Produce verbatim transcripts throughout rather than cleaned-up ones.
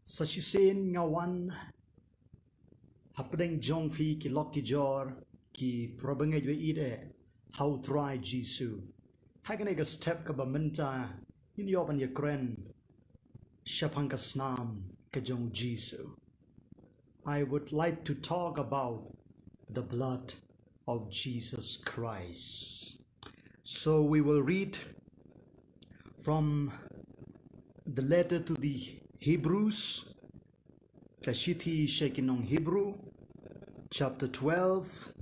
Sa shisien nga wan hapdeng jong phi ki lok ki jor, ki para bangeit ba ïeit ha U Trai Jisu. Ha kane ka step kaba mynta ngin ïoh ban ïakren shaphang ka snam ka jong U Jisu. I would like to talk about the blood of Jesus Christ. So we will read from the letter to the Hebrews, ka shithi sha ki nong Hebrew, chapter twelve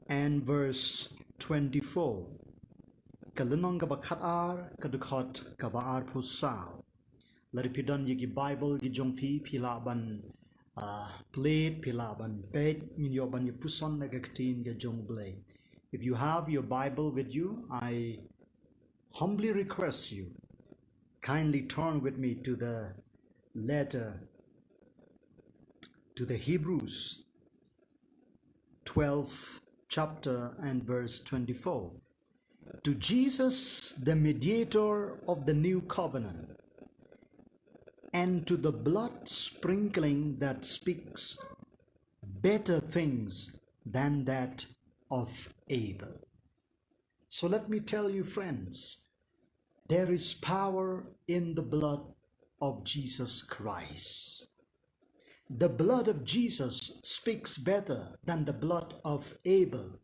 and verse twenty-four. Ka lynnong kaba khatar, ka dkhot kaba arphew saw. Lada phi don ïa ki Bible ki jong phi, phi lah ban, ah, plie, phi lah ban peit, ngin ïoh ban ïapuson na ka ktien ka jong U Blei. If you have your Bible with you, I humbly request you, kindly turn with me to the letter to the Hebrews, twelve chapter and verse twenty-four. To Jesus, the mediator of the new covenant, and to the blood sprinkling that speaks better things than that of Abel. So let me tell you, friends, there is power in the blood of Jesus Christ. The blood of Jesus speaks better than the blood of Abel.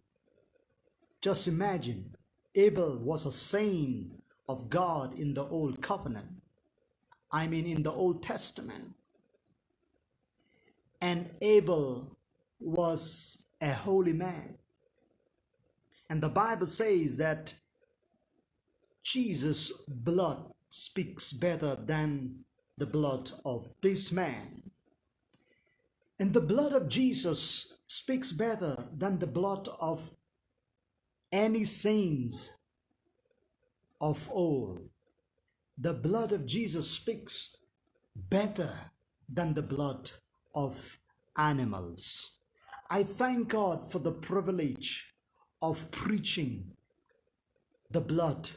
Just imagine, Abel was a saint of God in the Old Covenant. I mean, in the Old Testament. And Abel was a holy man. And the Bible says that Jesus' blood speaks better than the blood of this man. And the blood of Jesus speaks better than the blood of any saints of old. The blood of Jesus speaks better than the blood of animals. I thank God for the privilege of preaching the blood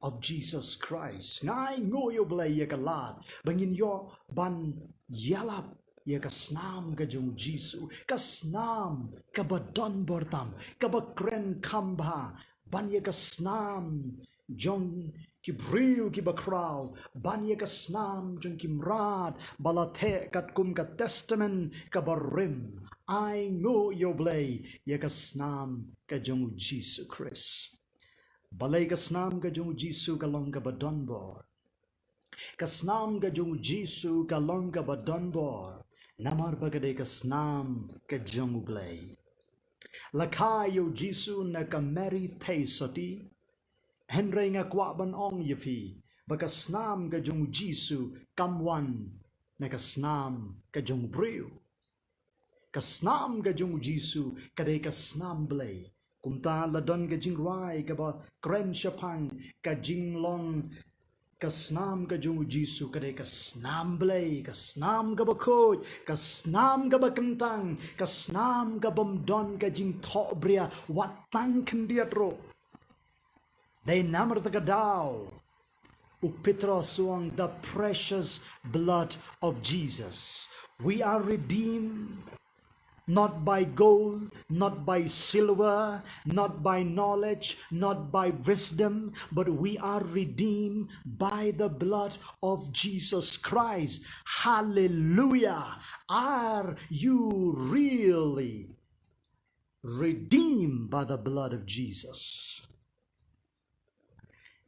of Jesus Christ. Nga ainguh ïa U Blei ïa ka lad ba ngin ïoh ban ïalap ïa ka snam ka jong U Jisu, ka snam kaba don bor tam, kaba kren kham bha, ban ïa ka snam jong ki briew kiba khraw, ban ïa ka snam jong ki mrad ba la theh katkum ka testament kaba rim. Ainguh ïa U Blei ïa ka snam ka jong U Jisu Khrist. Balei ka snam ka jong U Jisu ka long kaba don bor? Ka snam ka jong U Jisu ka long kaba don bor namar ba ka dei ka snam ka jong U Blei. La kha ïa U Jisu na ka Mary thei sotti, hynrei nga kwah ban ong ïa phi ba ka snam ka jong U Jisu kam wan na ka snam ka jong u briew. Ka snam ka jong U Jisu ka dei ka snam Blei. Kumta la don ka jingrwai kaba kren shaphang ka jinglong ka snam ka jong U Jisu ka dei ka snam Blei, ka snam kaba khuid, ka snam kaba kyntang, ka snam kabym don ka jingthohbria wat tang khyndiat ruh. Dei namar kata ka daw u Petros u ong, the precious blood of Jesus. We are redeemed not by gold, not by silver, not by knowledge, not by wisdom, but we are redeemed by the blood of Jesus Christ. Hallelujah. Are you really redeemed by the blood of Jesus?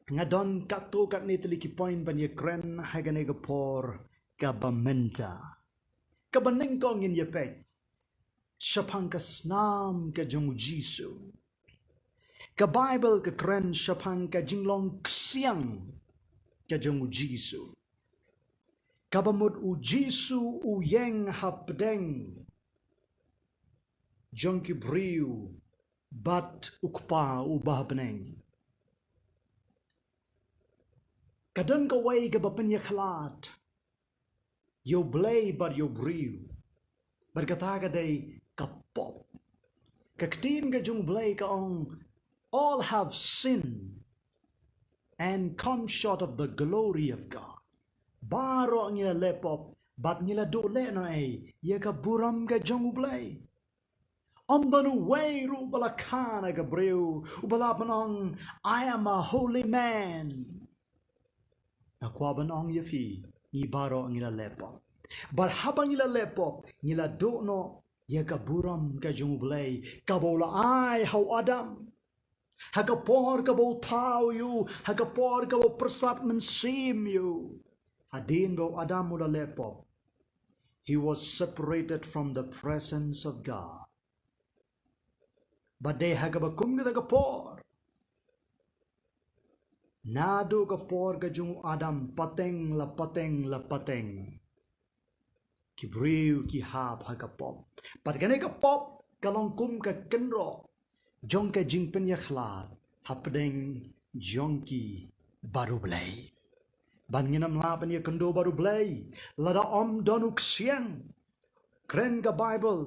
Nga don katto katne tylli ki point ban ïakren ha kane ka por kaba mynta. Kaba nyngkong ngin ïa peit shaphang ka snam ka jong U Jisu. Ka Baibl ka kren shaphang ka jinglong ksiang ka jong U Jisu. Kaba mut U Jisu u ïeng hapdeng jong ki briew bad U Kpa uba ha bneng. Ka don kawei kaba pynïakhlad ïa U Blei bad ïa u briew. Bad kata ka dei ka pop. Ka ktien ka jong U Blei ka ong, all have sinned and come short of the glory of God. Baroh ngi la leh pop Bad ngi la duh leh noh ei ïa ka burom ka jong U Blei? Ym don uwei ruh ba la kha na ka briew uba lah ban ong, "I am a holy man." Nga kwah ban ong ïa phi, ngi baroh ngi la leh pop. Bad haba ngi la leh pop, ngi la duh noh ïa ka burom ka jong U Blei kaba u la ai ha u Adam. Ha ka por kaba u thaw ïa u, ha ka por kaba u pyrsad mynsiem ïa u. Hadien ba u Adam u la leh pop, he was separated from the presence of God. Bad dei ha kaba kum kata ka por, naduh ka por ka jong u Adam, pateng la pateng la pateng, ki briew ki hap ha ka pop. Bad kane ka pop ka long kum ka kynroh jong ka jingpynïakhlad hapdeng jong ki bad U Blei. Bad ngin ym lah ban ïakynduh bad U Blei lada ym don u ksiang. Kren ka Baibl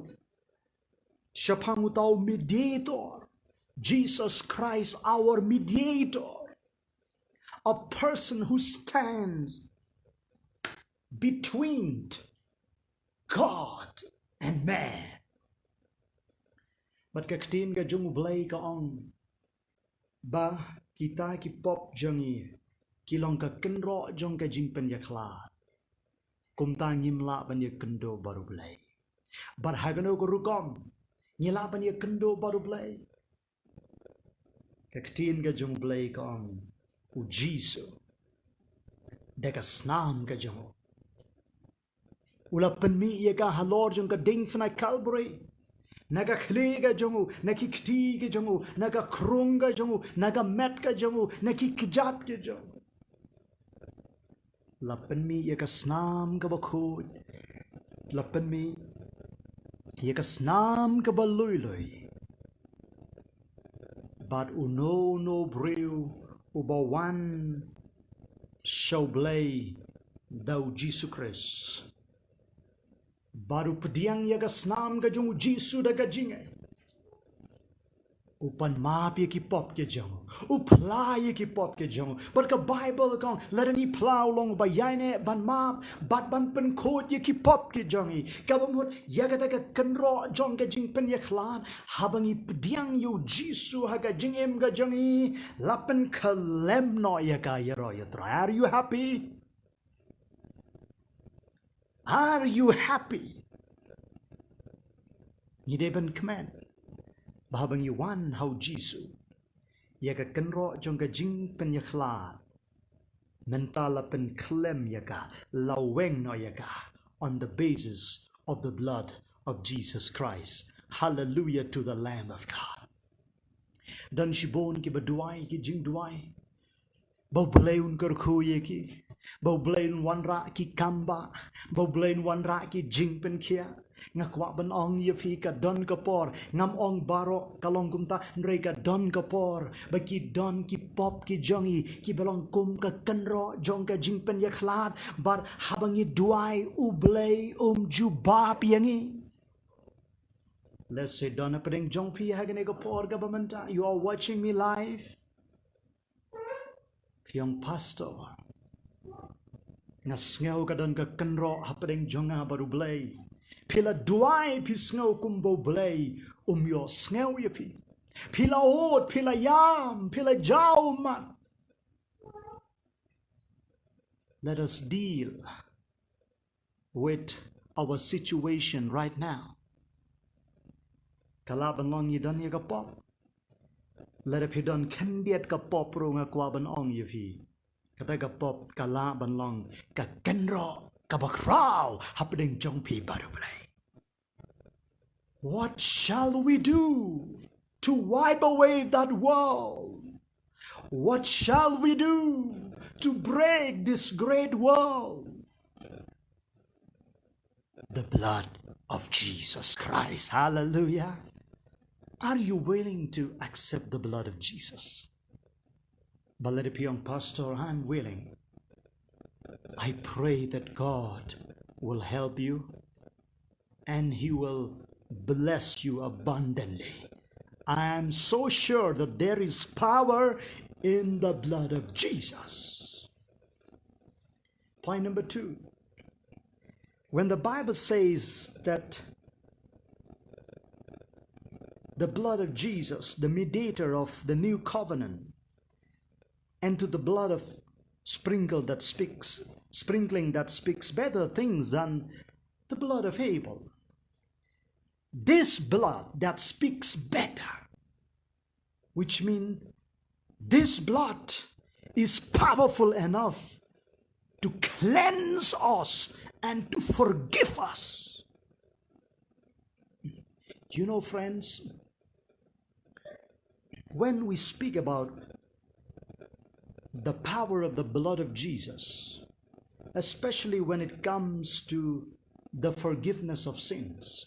shaphang uta u mediator, Jesus Christ, our mediator, a person who stands between God and man. Bad ka ktien ka jong U Blei ka ong ba kita ki pop jong ngi ki long ka kynroh jong ka jingpynïakhlad. Kumta ngim lah ban ïakynduh bad U Blei. Bad ha kano ka rukom ngi lah ban ïakynduh bad U Blei? Ka ktien ka jong U Blei ka ong, U Jisu, da ka snam ka jong u, u la pynmih ïa ka halor jong ka diengphna Kalbari. Na ka khlieh ka jong u, na ki kti ka jong u, na ka krung ka jong u, na ka met ka jong u, na ki kjat ka jong u, la pynmih ïa ka snam kaba khuid, la pynmih ïa ka snam kaba lui lui. Bad uno uno u briew uba wan sha U Blei da U Jisu Khrist, bad u pdiang ïa ka snam ka jong U Jisu da ka jingngeit, u pan map ïa ki pop ki jong u, u phla ïa ki pop ki jong u. Bad ka Baibl ka ong, lada ngi phla, u long uba ïaineh ban map bad ban pynkhuid ïa ki pop ki jong ngi. Kaba mut ïa kata ka kynroh jong ka jingpynïakhlad, haba ngi pdiang ïa U Jisu ha ka jingim ka jong ngi, la pynkhyllem noh ïa ka, ïaroh ïatrai. Are you happy? Are you happy? Ngi dei ban kmen ba haba ngi wan ha U Jisu, ïa ka kynroh jong ka jingpynïakhlad mynta la pynkhyllem ïa ka, la weng noh ïa ka, on the basis of the blood of Jesus Christ. Hallelujah to the Lamb of God. Don shibun kiba duwai ki jingduwai ba U Blei un kyrkhu ïa ki, ba U Blei un wanrah ki kambah, ba U Blei un wanrah ki jingpynkhiah. Nga kwah ban ong ïa phi, ka don ka por, ngam ong baroh ka long kumta, hynrei ka don ka por ba ki don ki pop ki jong ngi kiba long kum ka kynroh jong ka jingpynïakhlad. Bad haba ngi duwai, U Blei um jubab ïa ngi. Let's say, don hapdeng jong phi ha kane ka por kaba mynta, you are watching me live. Phi ong, "Pastor, nga sngew ka don ka kynroh hapdeng jong nga bad U Blei." Phi la duwai, phi sngew kumba U Blei um ïohsngew ïa phi. Phi la ud, phi la ïam, phi la jaw ummat. Let us deal with our situation right now. Ka lah ban long ngi don ïa ka pop. Lada phi don khyndiat ka pop ruh, nga kwah ban ong ïa phi, kata ka pop ka lah ban long ka kynroh kaba khraw hapdeng jong phi bad U Blei. What shall we do to wipe away that wall? What shall we do to break this great wall? The blood of Jesus Christ. Hallelujah. Are you willing to accept the blood of Jesus? Ba lada phi ong, "Pastor, I'm willing." I pray that God will help you and He will bless you abundantly. I am so sure that there is power in the blood of Jesus. Point number two. When the Bible says that the blood of Jesus, the mediator of the new covenant, and to the blood of sprinkle that speaks, sprinkling that speaks better things than the blood of Abel. This blood that speaks better, which means this blood is powerful enough to cleanse us and to forgive us. You know, friends, when we speak about the power of the blood of Jesus, especially when it comes to the forgiveness of sins,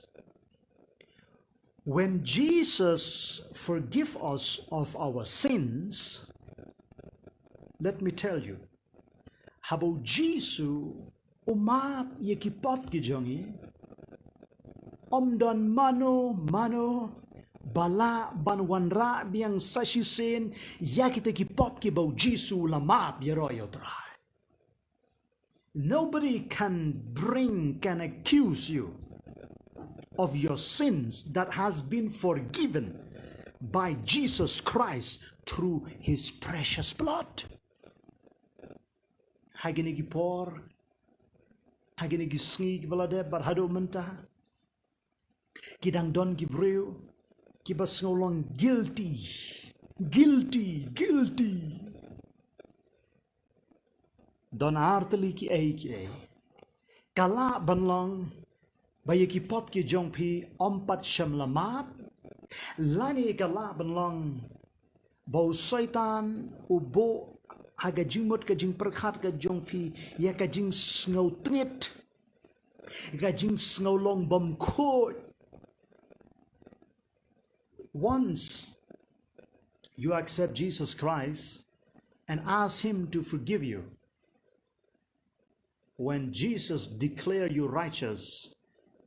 when Jesus forgive us of our sins, let me tell you, haba u Jisu u map ïa ki pop ki jong ngi, ym don mano mano ba lah ban wanrah biang sa shisien ïa kita ki pop kiba u Jisu u la map ïaroh ïa u Trai. Nobody can bring, can accuse you of your sins that has been forgiven by Jesus Christ through his precious blood. Ha kine ki por, ha kine ki sngi kiba la dep bad haduh mynta, ki dang don ki briew kiba sngew long guilty, guilty, guilty. Don artylli kiei kiei. Ka lah ban long ba ïa ki pop ki jong phi ym pat shym la map, lane ka lah ban long ba u Soitan u buh ha ka jingmut ka jingpyrkhat ka jong phi ïa ka jingsngew tngit, ka jingsngew long bymkhuid. Once you accept Jesus Christ and ask him to forgive you, when Jesus declare you righteous,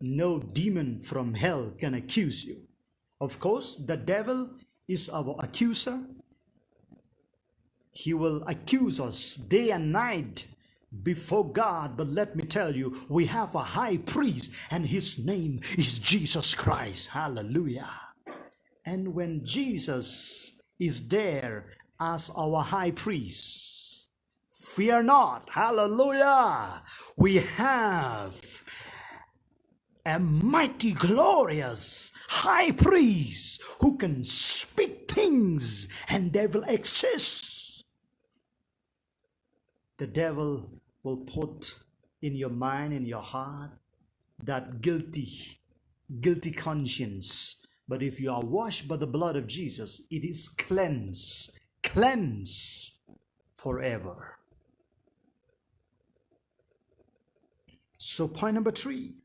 no demon from hell can accuse you. Of course, the devil is our accuser. He will accuse us day and night before God, but let me tell you, we have a high priest, and his name is Jesus Christ. Hallelujah. And when Jesus is there as our high priest, fear not. Hallelujah. We have a mighty, glorious high priest who can speak things and they will exist. The devil will put in your mind, in your heart, that guilty, guilty conscience. But if you are washed by the blood of Jesus, it is cleansed, cleansed forever. So, point number three,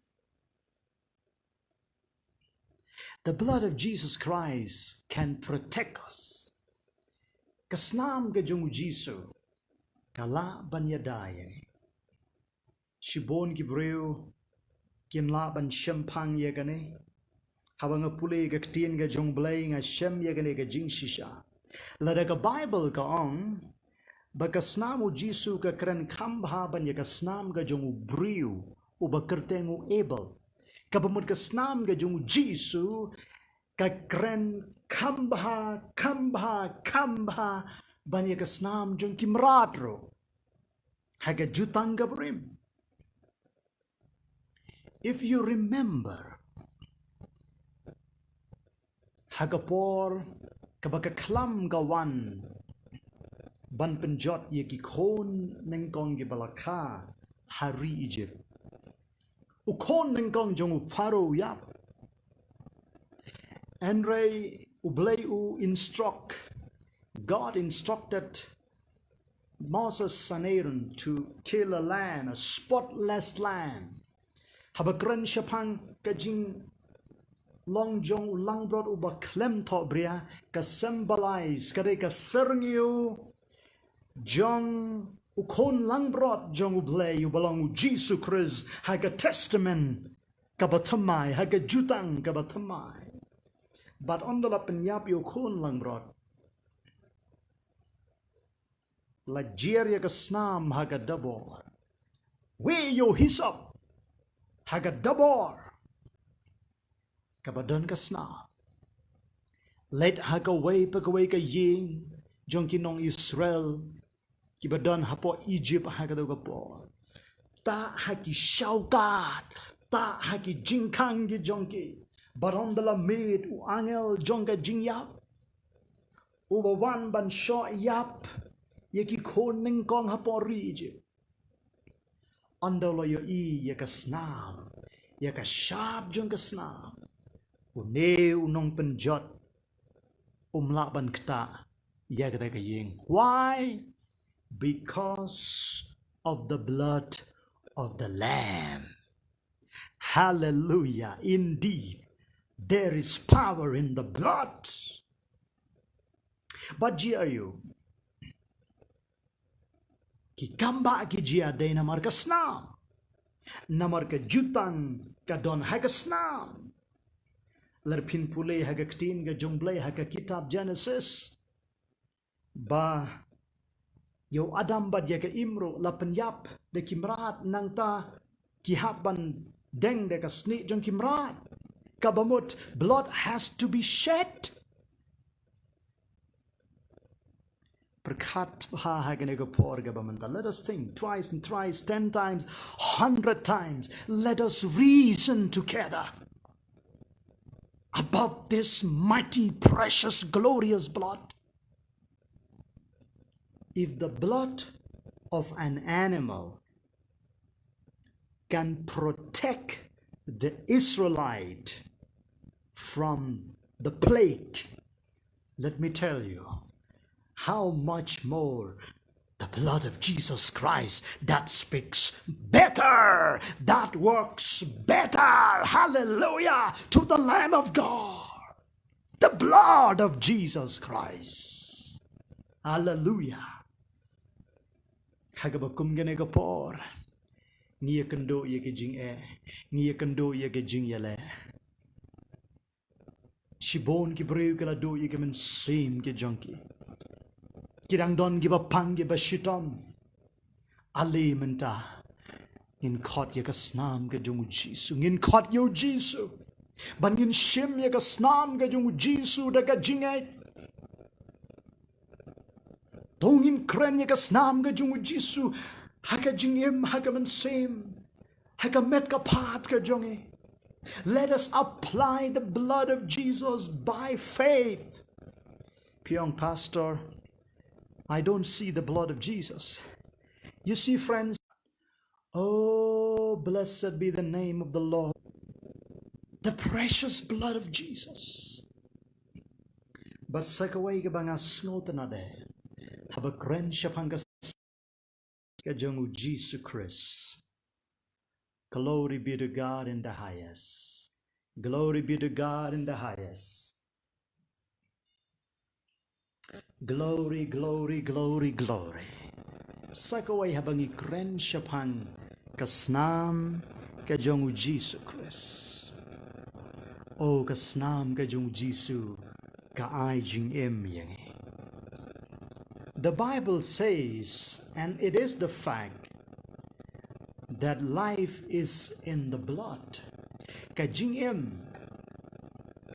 the blood of Jesus Christ can protect us. Ka snam ka jong u Jisu ka lah ban ïada ïa ngi. Shibun ki briew kim lah ban shemphang ïa kane. Haba nga pule ka ktien ka jong Blei nga shem ïa kane ka jingshisha. Lada ka Bible ka ong ba ka snam u Jisu ka kren kham bha ban ïa ka snam ka jong u briew uba kyrteng u Abel. Kaba mut ka snam ka jong u Jisu ka kren kham bha, kham bha, kham bha ban ïa ka snam jong ki mrad ruh. Ha ka jutang kaba rim. If you remember, ha ka por kaba ka khlam ka wan ban pynjot ïa ki khun nyngkong kiba la kha ha ri Egypt. U khun nyngkong jong u Pharaoh u ïap. Hynrei u Blei u instruct, God instructed Moses and Aaron to kill a lamb, a spotless lamb. Haba kren shaphang ka jinglong jong u langbrot uba khlem thohbria, ka symbolize, ka dei ka syrngiew jong u khun langbrot jong u Blei uba long u Jisu Khrist ha ka testament kaba thymmai, ha ka jutang kaba thymmai. Bad ynda la pynïap ïa u khun langbrot, la jer ïa ka snam ha ka dabor. Weh ïa u hisop. ha ka dabor kaba don ka snam. Leit ha kawei pa kawei ka ïing jong ki nong Israel kiba don hapoh Egypt ha kata ka por. Tah ha ki shawkat, tah ha ki jingkhang ki jong ki, baroh da la mih u angel jong ka jingïap uba wan ban shoh ïap ïa ki khun nyngkong hapoh ri Egypt. Ynda u la ïohi ïa ka snam, ïa ka shap jong ka snam, une u nongpynjot um lah ban ktah ïa kata ka ïing. Why? Because of the blood of the Lamb. Hallelujah. Indeed, there is power in the blood. But ji aïu ki kam ba ki jia dei namar ka snam, namar ka jutang ka don ha ka snam. Lada phin pule ha ka ktien ka jong U Blei ha ka kitab Genesis, ba ïa u Adam bad ïa ka Im ruh la pynïap da ki mrad, nangta ki hap ban deng da ka snieh jong ki mrad. Kaba mut, blood has to be shed. Pyrkhat bha ha kane ka por kaba mynta. Let us think twice and thrice, ten times, hundred times. Let us reason together about this mighty, precious, glorious blood. If the blood of an animal can protect the Israelite from the plague, let me tell you, how much more the blood of Jesus Christ that speaks better, that works better. Hallelujah to the Lamb of God. The blood of Jesus Christ. Hallelujah. Ha kaba kum kane ka por, ngi ïakynduh ïa ka jingeh, ngi ïakynduh ïa ka jingïaleh. Shibun ki briew ki la duh ïa ki mynsiem ki jong ki. Ki dang don kiba pang kiba shitom. Ale mynta ngin khot ïa ka snam ka jong U Jisu, ngin khot ïa U Jisu. Ban ngin shim ïa ka snam ka jong U Jisu da ka jingngeit. To ngin kren ïa ka snam ka jong U Jisu ha ka jingim, ha ka mynsiem, ha ka met ka phad ka jong ngi. Let us apply the blood of Jesus by faith. Phi ong, Pastor, I don't see the blood of Jesus. You see, friends, oh, blessed be the name of the Lord, the precious blood of Jesus. Bad sa kawei kaba nga sngewtynnad eh, haba kren shaphang ka snam ka jong U Jisu Khrist. Glory be to God in the highest. Glory be to God in the highest. Glory, glory, glory, glory. Sa kawei haba ngi kren shaphang ka snam ka jong U Jisu Khrist. Oh, ka snam ka jong U Jisu ka ai jingim ïa ngi. The Bible says, and it is the fact, that life is in the blood. Ka jingim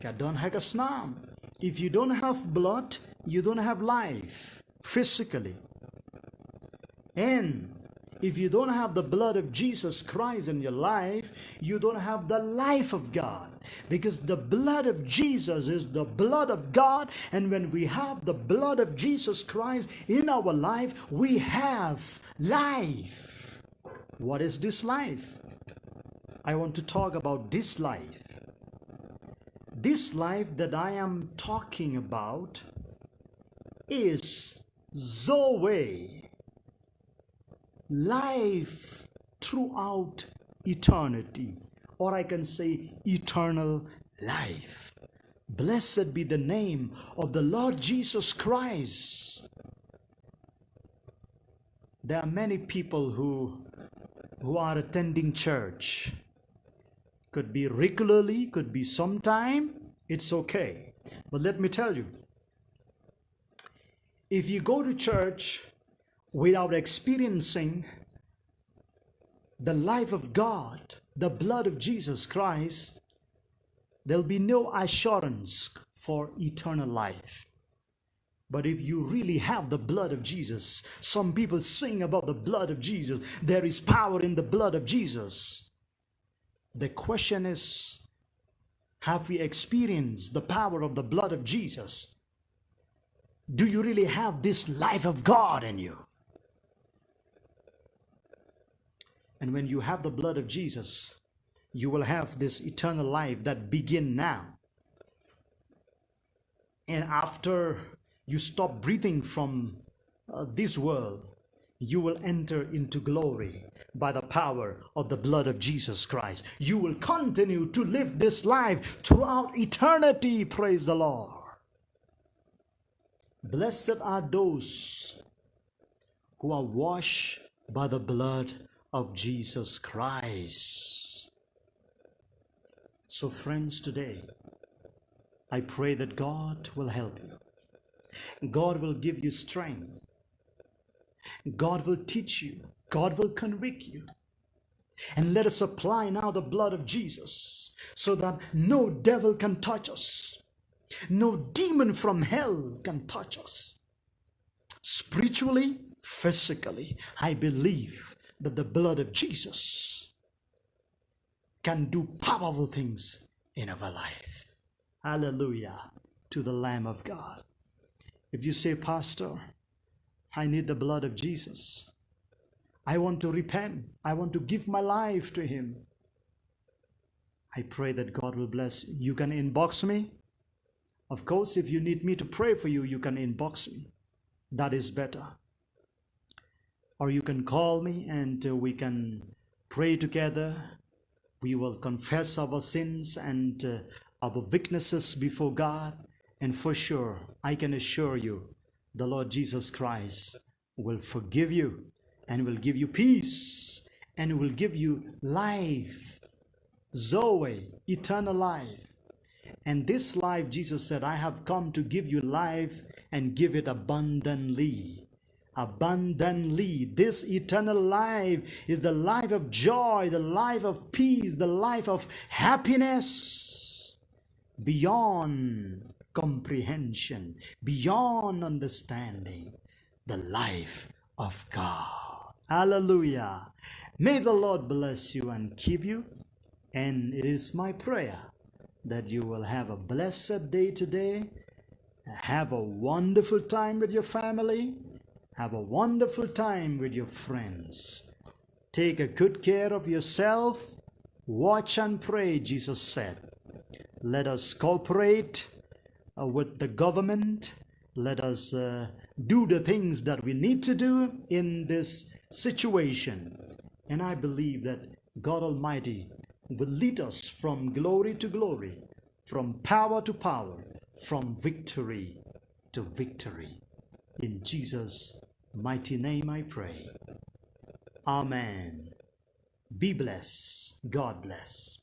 ka don ha ka snam. If you don't have blood, you don't have life physically. And if you don't have the blood of Jesus Christ in your life, you don't have the life of God. Because the blood of Jesus is the blood of God. And when we have the blood of Jesus Christ in our life, we have life. What is this life? I want to talk about this life. This life that I am talking about is Zoe, life throughout eternity, or I can say eternal life. Blessed be the name of the Lord Jesus Christ. There are many people who, who are attending church. Could be regularly, could be sometime. It's okay. But let me tell you, if you go to church without experiencing the life of God, the blood of Jesus Christ, there'll be no assurance for eternal life. But if you really have the blood of Jesus, some people sing about the blood of Jesus. There is power in the blood of Jesus. The question is, have we experienced the power of the blood of Jesus? Do you really have this life of God in you? And when you have the blood of Jesus, you will have this eternal life that begin now. And after you stop breathing from, uh, this world, you will enter into glory by the power of the blood of Jesus Christ. You will continue to live this life throughout eternity. Praise the Lord. Blessed are those who are washed by the blood of Jesus Christ. So, friends, today, I pray that God will help you. God will give you strength. God will teach you. God will convict you. And let us apply now the blood of Jesus so that no devil can touch us. No demon from hell can touch us. Spiritually, physically, I believe that the blood of Jesus can do powerful things in our life. Hallelujah to the Lamb of God. If you say, "Pastor, I need the blood of Jesus. I want to repent. I want to give my life to Him." I pray that God will bless you. You can inbox me. Of course, if you need me to pray for you, you can inbox me. That is better. Or you can call me and, uh, we can pray together. We will confess our sins and, uh, our weaknesses before God. And for sure, I can assure you, the Lord Jesus Christ will forgive you and will give you peace and will give you life, Zoe, eternal life. And this life, Jesus said, "I have come to give you life and give it abundantly." Abundantly. This eternal life is the life of joy, the life of peace, the life of happiness beyond comprehension, beyond understanding, the life of God. Hallelujah. May the Lord bless you and keep you. And it is my prayer that you will have a blessed day today. Have a wonderful time with your family. Have a wonderful time with your friends. Take a good care of yourself. Watch and pray, Jesus said. Let us cooperate, uh, with the government. Let us, uh, do the things that we need to do in this situation. And I believe that God Almighty will lead us from glory to glory, from power to power, from victory to victory. In Jesus' mighty name I pray. Amen. Be blessed. God bless.